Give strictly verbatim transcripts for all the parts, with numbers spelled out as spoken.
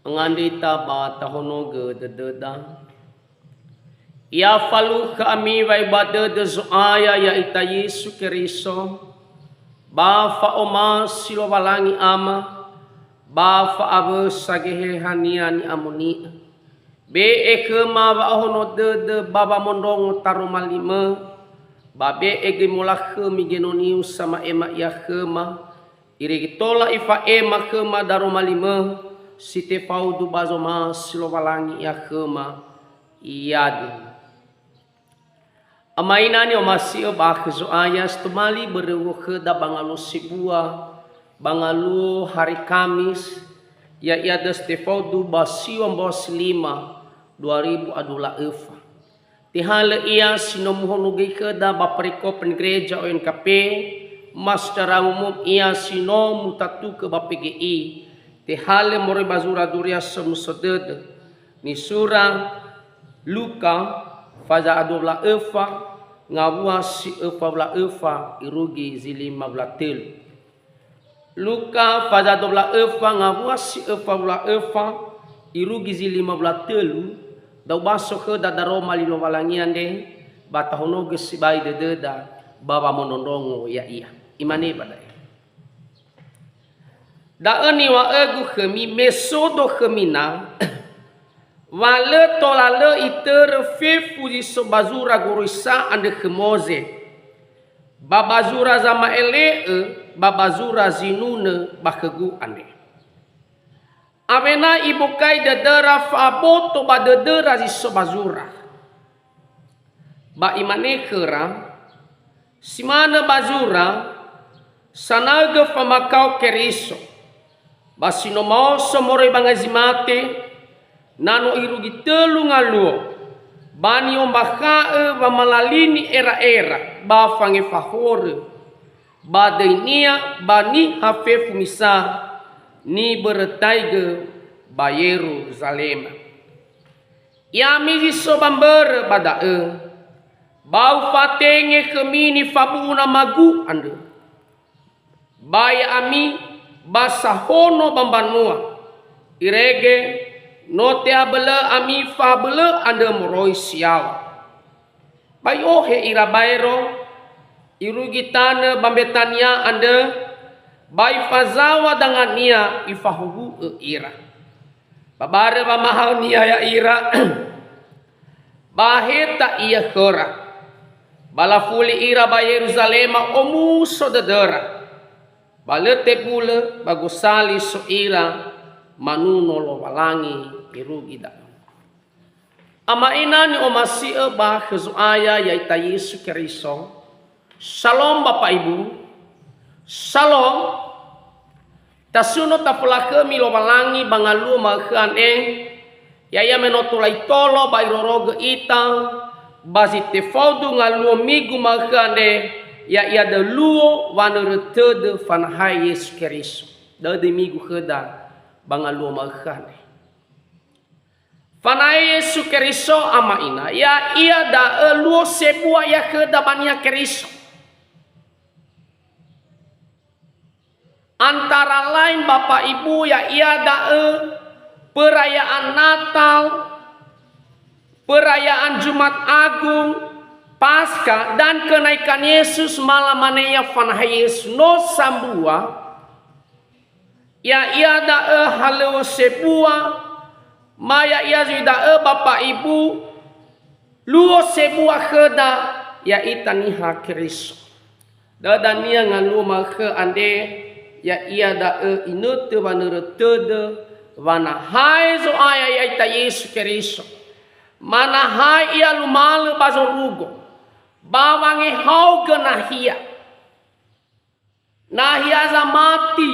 Mangandrita ba tahonogö dödöda. Ya falukha ami wa'ebua dödö Zo'aya ya'ita Yesu Keriso, ba fa'omasi Lowalangi Ama, ba fa'awösa Geheha-Nia ni'amoni'ö. Be'e khöma wa'ahono dödö ba wamondrongo taroma limö, ba be'e göi molakhömi genoniu sama'ema ia khöma, irege tola ifa'ema khöma daroma limö si tefaudu ba zomasi Lowalangi ia khöma. Iadu. Ama ina ni'omasi'ö ba khö Zo'aya, si tobali börö uwo khöda ba ngaluo sebua, ba ngaluo hari Kamis, ya'ia dös tefaudu ba siwa mbua si lima, dua ribu a dua wulu a öfa. Tehalö ia si no muhonogöi khöda ba perikop gereja O N K P, ma secara umum ia si no mutatukö ba P G I, tehalö moroi ba zura Duria Somuso Dödö, nisura Luka, faza a dua wulu a öfa, ngawua si öfa wulu a öfa, irugi zi lima wulu a tölu. Luka, faza a dua wulu a öfa, ngawua si öfa wulu a öfa, irugi zi lima wulu a tölu, da'ö ba so khöda daroma li Lowalangi andre, ba tahonogö sibai dödöda, ba wamondrondrongo ya'ia. Imane ba da'e. Da'ö niŵa'ögu khömi, me so do khömi na, wa lö tola lö itörö fefu zi so ba zura goroisa andrö khö Moze, ba ba zura zama'ele'ö, ba ba zura zinunö ba khögu andre. Awena ibokai dödöra fa'aboto ba dödöra zi so ba zura. Ba imane khöra, "Si manö ba zura, sanaugö famakao Keriso, ba si no maoso moroi ba ngai zi mate, na no irugi tölu ngaluo, ba ni'ombakha'ö wamalalini era'era ba fangefa horö, ba döinia ba niha fefu misa nibörötaigö ba Yeruzalema. Ya'ami zi so ba mbörö ba da'ö, ba ufatenge khömi nifabu'u namagu andrö. Ba ya'ami ba sahono ba mbanua, irege no te'abölö ami fa'abölö andrö moroi si yaŵa." Ba i'ohe ira baero, irugi tanö ba Mbetania andrö, ba ifazaŵa dangania ifahowu'ö ira. Ba barö wamahaönia ya'ira, ba heta ia khöra. Ba lafuli ira ba Yeruzalema omuso dödöra. Ba lö tebulö ba gosali so ira manuno Lowalangi irugi da'ö. Ama ina ni'omasi'ö ba khö Zo'aya ya'ita Yesu Keriso. Shalom Bapak Ibu. Shalom. Tasuno tafolakhömi Lowalangi ba ngaluo ma'ökhö andre, ya'ia me no tola itolo ba irorogö ita, ba zi tefaudu ngaluo migu ma'ökhö andre, ya'ia da'ö luo wanörö tödö fanahae Yesu Keriso. Da'ö döi migu khöda ba ngaluo ma'ökhö andre. Fanahae Yesu Keriso ama ina, ya'ia da'ö luo sebua ia khöda ba niha Keriso. Antara lain Bapak Ibu ya'ia da'ö perayaan Natal, perayaan Jumat Agung, Paskah, dan kenaikan Yesus, ma lamane ia fanahae Yesu. No sambua, ya'ia da'ö halöŵö sebua, ma ya'ia zui da'ö Bapak Ibu, luo sebua khöda ya'ita niha Keriso. Da'ö dania ngaluo ma'ökhö andre, ya'ia da'ö inötö wanörö tödö, wanahae Zo'aya ya'ita Yesu Keriso. Manahae Ia lumalö ba zorugo, ba wangehaogö nahia. Nahia zamati,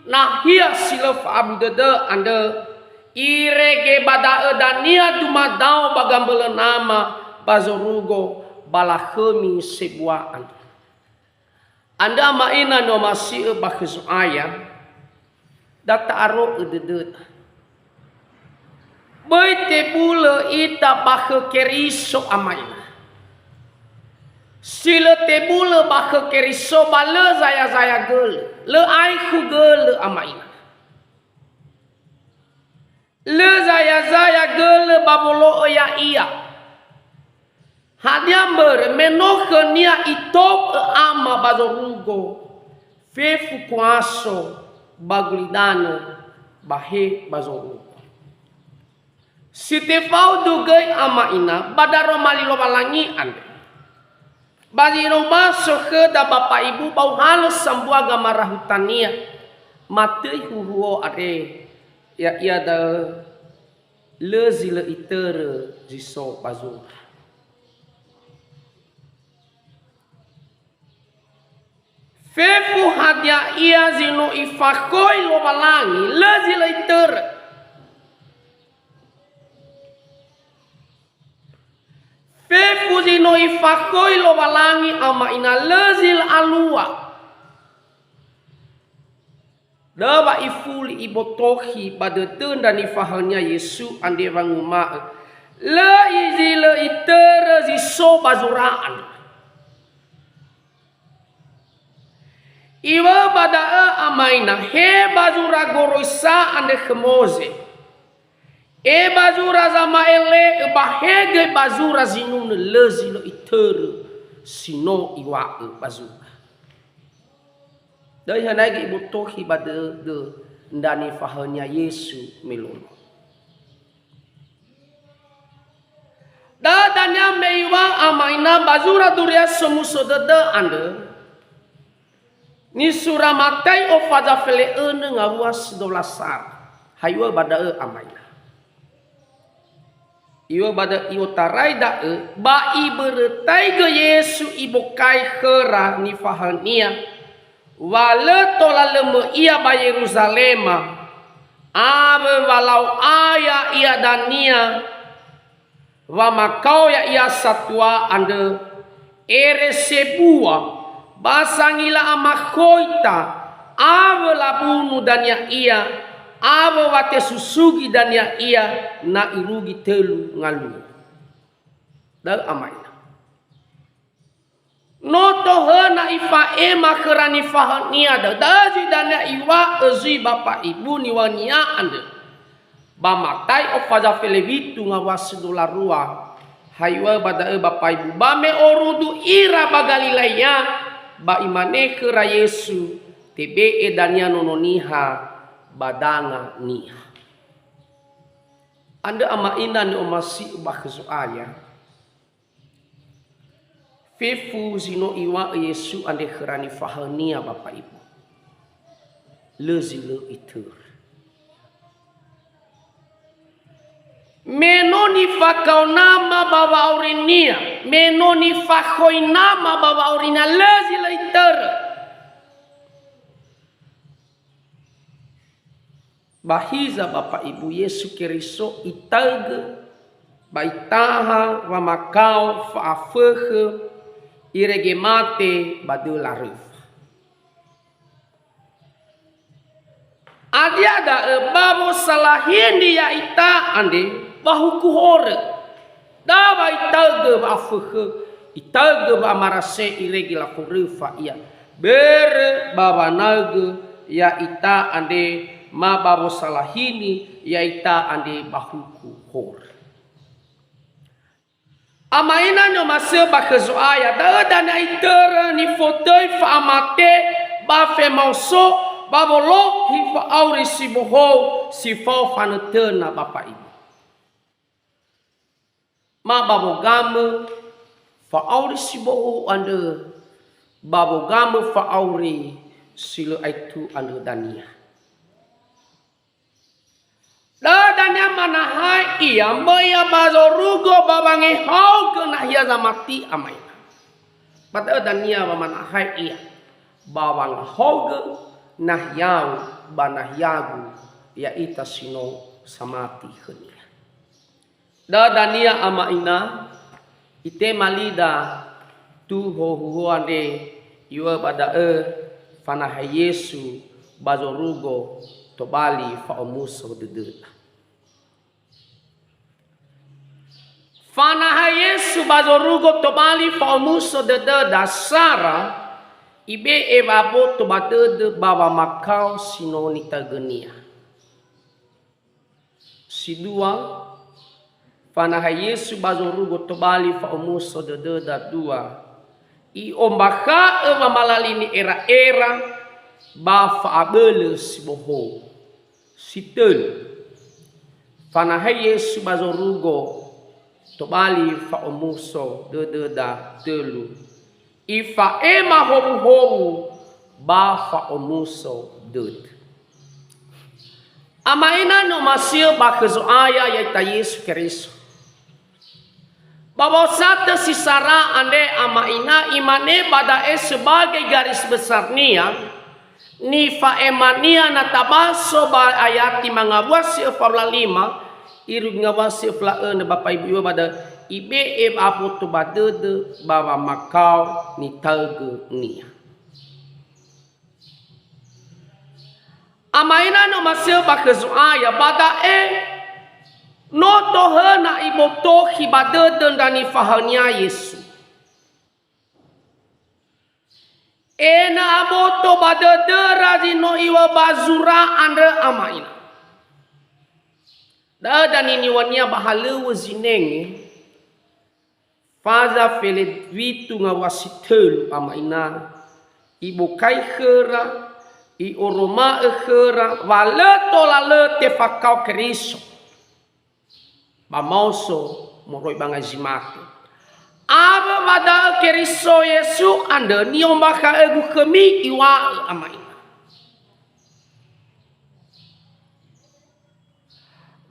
nahia si lö fa'abu dödö andrö, irege ba da'ö dania dumadao ba gambölö Nama ba zorugo, ba lakhömi sebua andrö. Andrö ama ina ni'omasi'ö ba khö Zo'aya, da ta'aro'ö dödöda. Böi tebulö ita ba khö Keriso ama ina. Si lö tebulö ba khö Keriso ba lö zaya-zaya gölö, lö aekhu gölö ama ina. Lö zaya-zaya gölö ba wolo'ö ya'ia. Hadia mbörö me no khönia itou'ö ama ba zorugo, fefu kuaso ba gulidanö, ba he ba zorugo. Si tefaudu göi ama ina ba daroma li Lowalangi andre. Ba zi no ubaso khöda Bapa Ibu ba uhalö sambua gamarahutania, matöi huhuo andre, ya'ia da'ö lö zi lö itörö zi so ba zura. Fefu hadia ia zi no ifakhoi Lowalangi, lö zi lö itörö. Fefu zi no ifakhoi Lowalangi ama ina lö zi lö alua. Döwa ifuli ibotokhi ba dödö ndra nifahaönia Yesu andre wanguma'ö, lö i zi lö itörö zi so ba zura andrö. Iŵa'ö ba da'ö ama ina, he ba zura goroisa andrö khö Moze, e ba zura zama'ele'ö, ba he göi ba zura zinunö, lö zi lö itörö si no iŵa'ö ba zura. Da'ö ihanaigö ibotokhi ba dödö ndra nifahaönia Yesu me lolo. Da'ö dania me iŵa'ö ama ina ba zura Duria Somuso Dödö andrö, nisura Matai'o faza fele'önö ngawua si dolasara. Ha iŵa'ö ba da'ö ama ina. Iŵa'ö ba da'ö i'otarai da'ö, ba ibörötaigö Yesu ibokai khöra nifahaönia, wa lö tola lö möi ia ba Yeruzalema, awö wa lau aya ia dania, wamakao ya'ia satua andrö, ere sebua, ba sangila amakhoita, awö labunu dania ia, awö wa tesusugi dania ia, na irugi tölu ngalua. Da'ö ama ina. No tohöna ifa'ema khöra nifahaönia da'ö. Da'ö zi dania iŵa'ö zui Bapa Ibu niŵa'önia andrö. Ba Matai'o faza felewitu ngawua si dolarua. Ha iŵa'ö ba da'ö Bapa Ibu, ba me orudu ira ba Galilaia, ba imane khöra Yesu, tebe'e dania Nono Niha ba danga niha. Andrö ama ina ni'omasi'ö ba khö Zo'aya. Fefu zi no iŵa'ö Yesu andre khöra nifahaönia, Bapa Ibu. Lö zi lö itörö. Me no nifakao Nama ba wa'aurinia, me no nifakhoi Nama ba wa'aurinia, lö zi lö itörö. Ba hiza Bapa Ibu, Yesu Keriso itaögö ba itaha wamakao fa'afökhö irege mate ba döla röfa. Hadia da'ö ba wosalahini ya'ita andre ba huku horö. Da'ö wa itaögö wa'afökhö, itaögö wa'amarase irege laforöfa ia. Börö ba wanaögö ya'ita andre ma ba wosalahini ya'ita andre ba huku horö. Ama ina ni'omasi'ö ba khö Zo'aya, da'ö dania itörö nifotöi fa'amate ba femaoso ba wolohi fa'auri si bohou si fao fanötöna, Bapa Ibu. Ma ba wogamö fa'auri si bohou andrö, ba wogamö fa'auri si lö aetu andrö dania. Da'ö dania manahai ia, möi ia ba zorugo ba wangehaogö nahia zamati ama ina. Ba da'ö dania wa manahai ia, ba wangehaogö nahiau ba nahiagu, ya'ita si no samati khönia. Da'ö dania ama ina, itema lida tuho huhuo andre, iŵa'ö ba da'ö fanahai Yesu ba zorugo tobali fa'omuso dödöda. Fanahai Yesu ba zorugo tobali fa'omuso dödöda, sara ibe'e wa'aboto ba dödö ba wamakao si no nitaögönia. Si dua, fanahe Yesu ba zorugo tobali fa'omuso dödöda. Dua, i'ombakha'ö wamalalini era'era ba fa'abölö si bohou. Si tölu, fanahe Yesu ba zorugo tobali fa'omuso dödöda. Tölu, ifa'ema howuhowu ba fa'omuso dödö. Ama ina ni'omasi'ö ba khö Zo'aya ya'ita Yesu Keriso. Ba wosatö si sara andre ama ina imane ba da'e sebagai garis besarnia, nifa'emania na tabaso ba ayati mangawua si öfa wulu a lima, irugi ngawua si öfa wulu a önö ba faibuiwa ba da'ö, ibe'e wa'aboto ba dödö ba wamakao nitaögönia. Ama ina ni'omasi'ö ba khö Zo'aya, ba da'e no tohöna ibotokhi ba dödö ndra nifahaönia Yesu. Ena'ö aboto ba dödöra zi no iŵa'ö ba zura andrö ama ina. Da'ö dania niŵa'önia ba halöŵö zinenge, faza fele witu ngawua si tölu ama ina, ibokai khöra, i'oroma'ö khöra wa lö tola lö tefakao Keriso ba maoso moroi ba ngai zi mate. Awö wa da'ö Keriso Yesu andrö ni'ombakha'ögu khömi, iŵa'ö ama ina.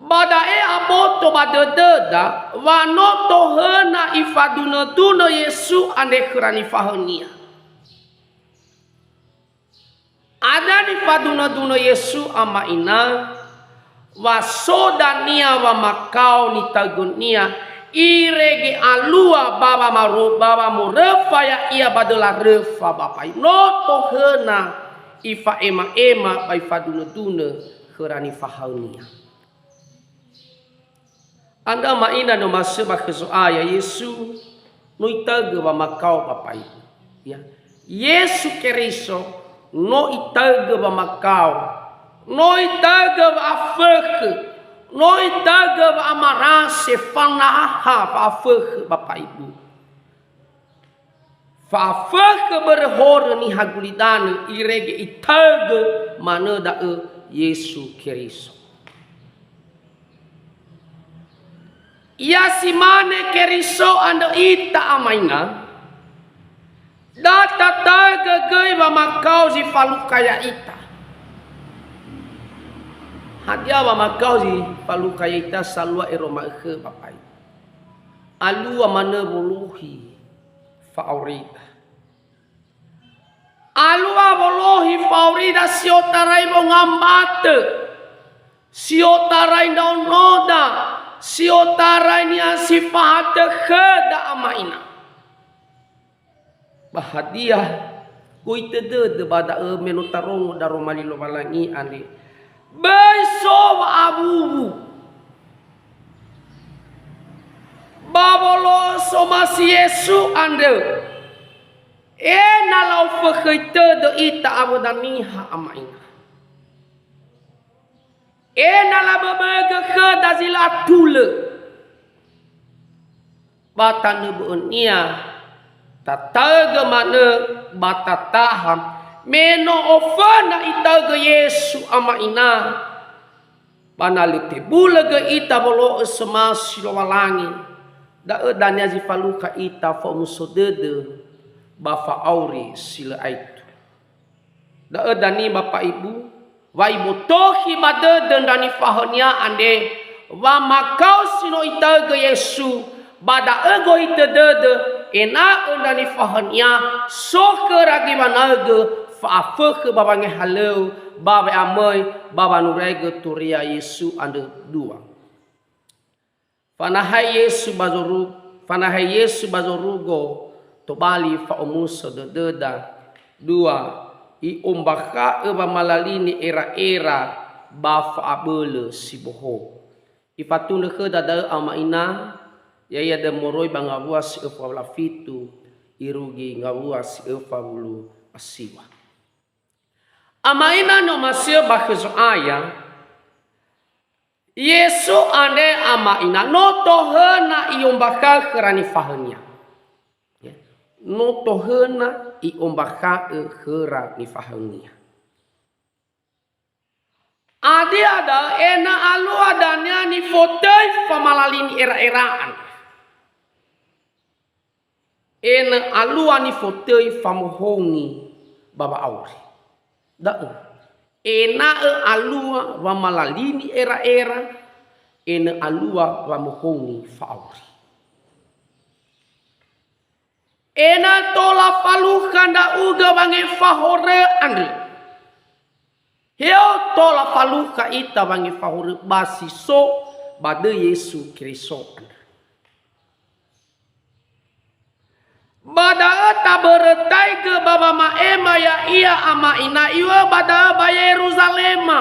Ba da'e aboto ba dödöda wa no tohöna ifadunödunö Yesu andre khöra nifahaönia. Andrö nifadunödunö Yesu ama ina, wa so dania wamakao nitaögönia, irege alua ba wamaro-, ba wamoröfa ya'ia ba döla röfa ba fai-, no tohöna ifa'ema'ema ba ifadunödunö khöra nifahaönia. Andrö ama ina ni'omasi'ö ba khö Zo'aya Yesu, no itaögö wamakao ba faidu. Ya. Yesu Keriso no itaögö wamakao, no itaögö wa'afökhö, no itaögö wa'amarase fanaha fa'afökhö ba faidu. Fa'afökhö börö horö niha gulidanö irege itaögö manö da'ö Yesu Keriso. Ya si mane Keriso andrö ita ama ina, da tataögö göi wamakao zi falukha ya'ita. Hadia wamakao zi falukha ya'ita salua ero ma'ökhö ba fai? Alua manö wolohi fa'aurida. Alua wolohi fa'aurida si otarai wongambatö, si otarai ndraonoda, si otarai niha si fahatö khöda ama ina. Ba hadia? Goitö dödö ba da'ö me no tarongo daroma li Lowalangi andre. Böi so wa'awuwu. Ba wolo'ö somasi Yesu andrö, e na la'ofökhöi tödö ita awöda niha ama ina. E na laböbögö khöda zi lö atulö. Ba tanö bö'önia, tataögö manö ba tataha, me no oföna itaögö Yesu ama ina. Ba na lö tebulö göi ita wolo'ö somasi Lowalangi, da'ö dania zi falukha ita fa'omuso dödö ba fa'auri si lö aetu. Da'ö dania ba faidu, wa ibotokhi ba dödö ndra nifahaönia andre, wamakao si no itaögö Yesu, ba da'ö goitö dödö, ena'ö ndra nifahaönia so khöra göi wanaögö fa'afökhö ba wangehalöŵö, ba we'amöi, ba wanuraigö turia Yesu andrö. Dua. Fanahe Yesu ba zoru-, fanahe Yesu ba zorugo tobali fa'omuso dödöda. Dua, i'ombakha'ö wamalalini era'era ba fa'abölö si bohou. Ifatundrö khöda da'ö ama ina, ya'ia da'ö moroi ba ngawua si öfa wulu a fitu, irugi ngawua si öfa wulu a siwa. Ama ina ni'omasi'ö ba khö Zo'aya, Yesu andre ama ina no tohöna i'ombakha'ö khöra nifahaö-Nia. Ya. No tohöna i'ombakha'ö khöra nifahaö-Nia. Hadia da'ö? Ena'ö alua dania nifotöi famalalini era'era andrö. Ena'ö alua nifotöi famohouni ba wa'auri. Da'ö. Ena'ö alua wamalalini era'era, ena'ö alua wamohouni fa'auri. Ena'ö tola falukha ndra'ugö wangefa horö andrö. Heo tola falukha ita wangefa horö ba si so ba döi Yesu Keriso andrö. Ba da'ö tabörötaigö ba wama'ema ya'ia ama ina iŵa'ö ba da'ö ba Yeruzalema.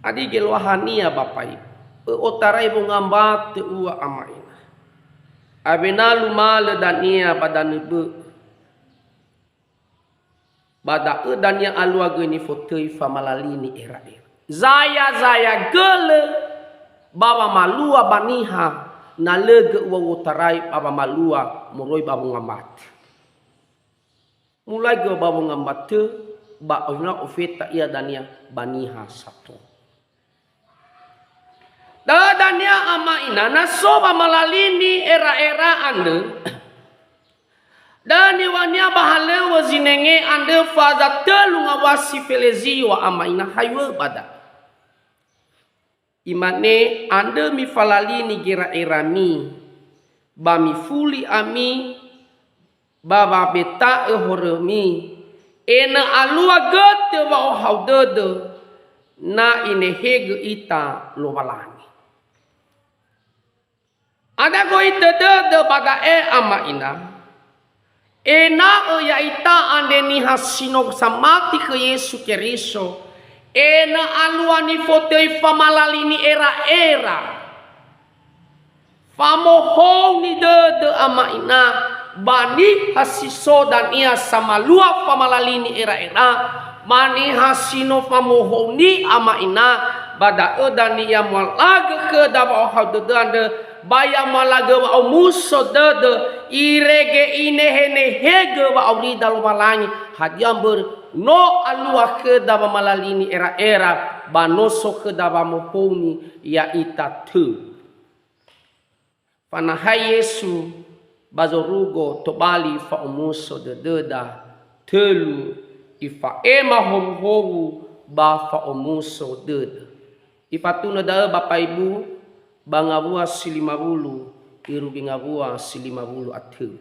Hadia geluahania ba pai? Ö'otarai wongambatö ua ama ina. Awena lumalö dania ba danö bö'ö. Ba da'ö dania alua göi nifotöi famalalini era'era. Zaya-zaya gölö ba wamalua ba niha na lö göi ua u'otarai ba wamalua moroi ba wongambatö. Mulaigö ba wongambatö ba awena ofeta ia dania ba niha sato. Da'ö dania ama ina na so wamalalini era'era andrö, da'ö niŵa'önia ba halöŵö zinenge andrö faza tölu ngawua si felezio ama ina hayuö ba da'ö. Imane, andrö mifalalini gera'erami, ba mifuli ami ba wabeta'ö horömi, ena'ö alua götö wa'ohahau dödö na inehegö ita Lowalangi. Hadia goitö dödö ba da'e ama ina? Ena'ö ya'ita andre niha si no samati khö Yesu Keriso, ena'ö alua nifotöi famalalini era'era. Famohouni dödö ama ina ba niha si so dania samalua famalalini era'era, ba niha si no famohouni ama ina, ba da'ö dania mu'alagö khöda wa'ohahau dödö andrö, ba ya mu'alagö wa'omuso dödö, irege inehenehegö wa'aurida Lowalangi, hadia mbörö no alua khöda wamalalini era'era, ba no so khöda wamohouni ya'ita tö. Fanahai Yesu ba zorugo tobali fa'omuso dödöda, tölu, ifa'ema howuhowu ba fa'omuso dödö. Ifatunö da'ö ba paibu ba ngawua si lima wulu, irugi ngawua si lima wulu a tölu.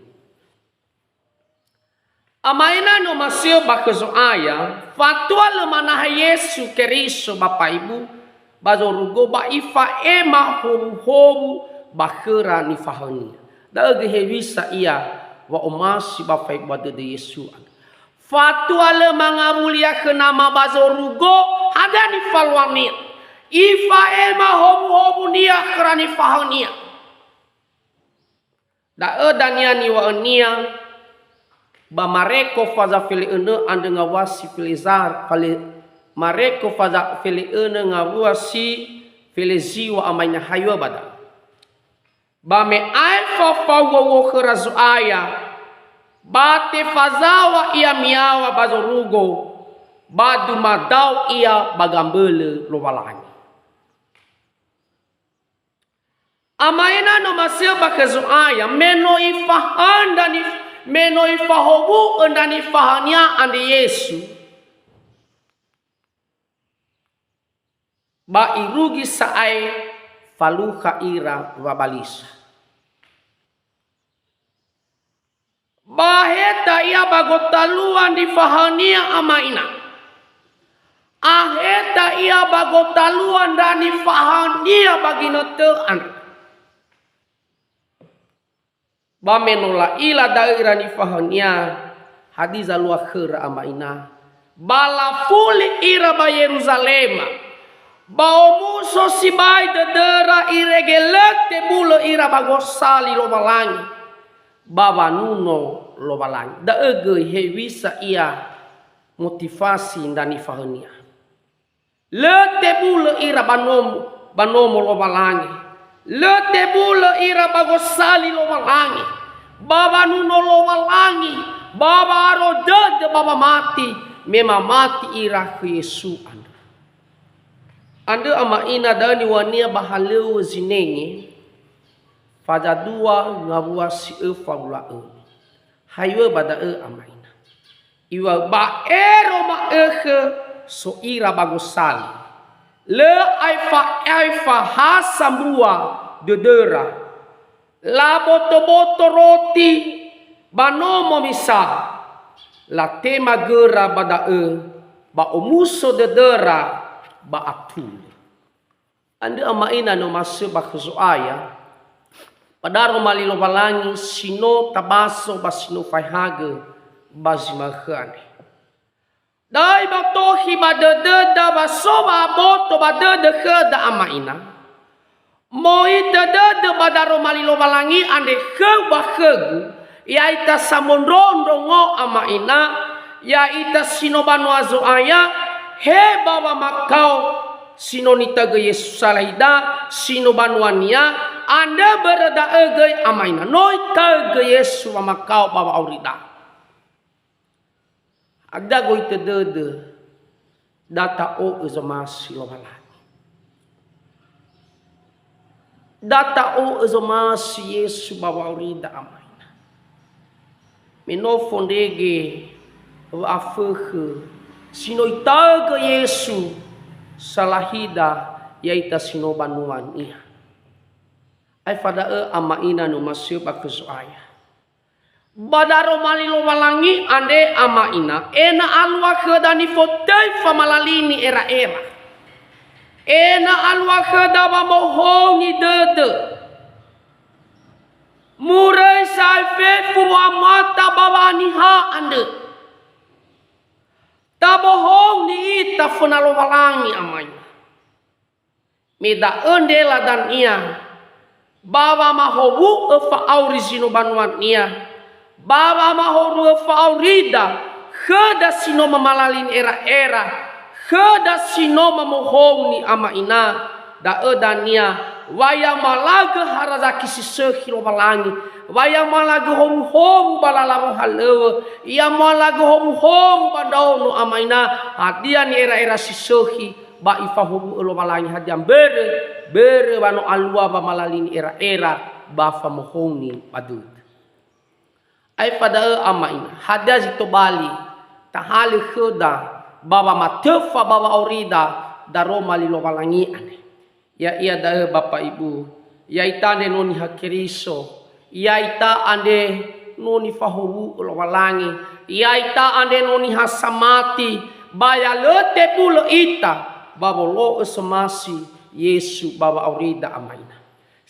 Ama ina no omasi'ö ba khö Zo'aya, fatua lö manahai Yesu Keriso ba paibu ba zorugo ba ifa'ema howuhowu ba khöra nifahaö-Nia. Da'ö göi hewisa ia wa'omasi ba faibua dödö Yesu andrö. Fatua lö mangawulia khö Nama ba zorugo, hadia nifaluania? Ifa'ema howuhowu-Nia khöra nifahaö-Nia. Da'ö dania niŵa'önia ba Mareko faza fele'önö andrö ngawua si felezar-, fale-, Mareko faza fele'önö ngawua si feleziwa ama ina hayuö ba da'ö. Ba me aefa fawuowuo khöra Zo'aya, ba tefazaŵa ia miyaŵa ba zorugo, ba dumadao ia ba gambölö Lowalangi. Ama ina no omasi'ö ba khö Zo'aya, me no ifahaö ndra nif-, me no ifahowu'ö ndra nifahaö-Nia andre Yesu, ba irugi sa'ae falukha ira wabalisa. Ba aheta ia ba gotalua nifahaö-Nia ama ina. Aheta ia ba gotalua ndra nifahaö-Nia ba ginötö andrö. Ba me no la'ila da'ö ira nifahaö-Nia, hadia zalua khöra ama ina? Ba lafuli ira ba Yeruzalema. Ba omuso sibai dödöra irege lö tebulö ira ba gosali Lowalangi, ba wanuno Lowalangi. Da'ö göi hewisa ia motivasi ndra nifahaö-Nia. Lö tebulö ira ba nomo, ba nomo Lowalangi. Lö tebulö ira ba gosali Lowalangi, ba wanuno Lowalangi, ba wa'aro dödö ba wamati, me mamati ira khö Yesu andrö. Andrö ama ina da'ö niŵa'önia ba halöŵö zinenge, faza dua ngawua si öfa wula'ö. Haiŵö ba da'ö ama ina. Iŵa'ö ba ero ma'ökhö so ira ba gosali. Lö aefa-aefa ha sambua dödöra. Laboto-boto roti ba nomo misa. Latema göra ba da'ö, ba omuso dödöra ba atulö. Andrö ama ina ni'omasi'ö ba khö Zo'aya, ba daroma li Lowalangi si no tabaso ba si no faehagö ba zi ma'ökhö andre. Da'ö ibotokhi ba dödöda wa so wa'aboto ba dödö khöda ama ina. Moitö dödö ba daroma li Lowalangi andre khöu ba khögu, ya'ita samondrondrongo ama ina, ya'ita si no banua Zo'aya, he ba wamakao si no nitaõgö Yesu salahida, si no banuania, andrö börö da'ö göi ama ina, no itaõgö Yesu wamakao ba wa'aurida. Hadia goitö dödö, da ta'o'ö zomasi Lowalangi. Da ta'o'ö zomasi Yesu ba wa'aurida ama ina. Me no fondrege wa'afökhö si no itaõgö Yesu salahida ya'ita si no banuania. Aefa da'ö ama ina ni'omasi'ö ba khö Zo'aya. Ba daroma li Lowalangi andre ama ina, ena'ö alua khöda nifotöi famalalini era'era. Ena'ö alua khöda wamohouni dödö. Möröi sa'ae fefu wa'amata ba wa'aniha andrö. Tabohouni ita föna Lowalangi ama ina. Me da'ö ndrela dania, ba wamahowu'ö fa'auri zi no banuania, ba wamahowu'ö fa'aurida, khöda si no mamalalini era'era, khöda si no mamohouni ama ina, da'ö dania, wa ya'amalagö harazaki si sökhi Lowalangi, wa ya'amalagö howuhowu ba lala wohalöŵö, ya'amalagö howuhowu ba ndraono ama ina, hadia ni'era'era si sökhi, ba ifahowu'ö Lowalangi hadia mbörö, börö wa no alua wamalalini era'era ba famohouni ba dödö. Aefa da'ö ama ina, hadia zi tobali tahalö khöda ba wamatöfa ba wa'aurida daroma li Lowalangi andre. Ya'ia da'ö Bapa Ibu, ya'ita andre no niha Keriso, ya'ita andre no nifahowu'ö Lowalangi, ya'ita andre no niha samati, ba ya lö tebulö ita, ba wolo'ö somasi Yesu ba wa'aurida ama ina.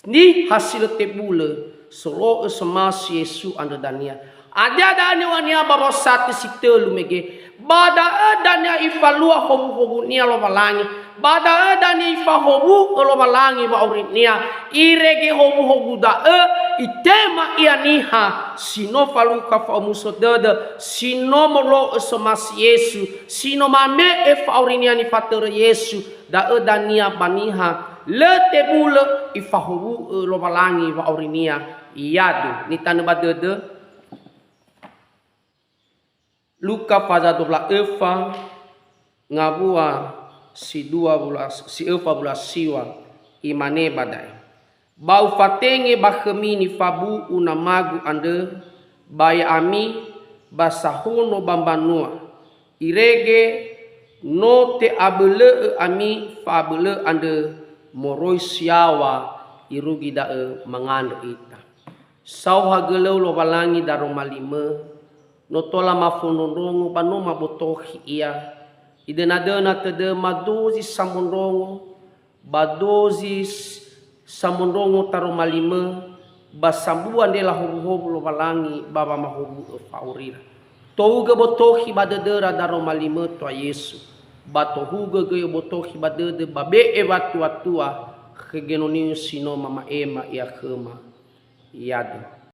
Niha si lö tebulö, solo'ö somasi Yesu andrö dania. Hadia da'ö niŵa'önia ba wosatö si tölu mege. Ba da'ö dania ifalua howuhowunia Lowalangi. Ba da'ö dania ifahowu'ö Lowalangi wa'aurinia. Irege howuhowu da'ö, itema ia niha si no falukha fa'omuso dödö, si no molo'ö somasi Yesu, si no mame'e fa'aurinia nifatörö Yesu, da'ö dania ba niha lö tebulö ifahowu'ö Lowalangi wa'aurinia. Iadu, nitanö ba dödö. Luka faza dua wulu a öfa, ngawua si dua wulu a, si öfa wulu a siwa, imane ba da'e, "Ba ufatenge ba khömi nifabu'u Namagu andrö, ba ya'ami ba sahono ba mbanua. Irege no te'abölö'ö ami fa'abölö andrö moroi si yaŵa irugi da'ö mangandrö ita." Saohagölöu Lowalangi daroma limö, no tola mafondrondrongo ba no mabotokhi ia. Idönadöna tödöma dozi samondrongo, ba dozi s-, samondrongo taroma limö, ba sambua ndrela howuhowu Lowalangi ba wamahowu'ö fa'aurira. Tohugö botokhi ba dödöra daroma limö Toa Yesu, ba tohugö göi botokhi ba dödö ba be'e watuatua khö genoniu si no mama'ema ia khöma. Iadu.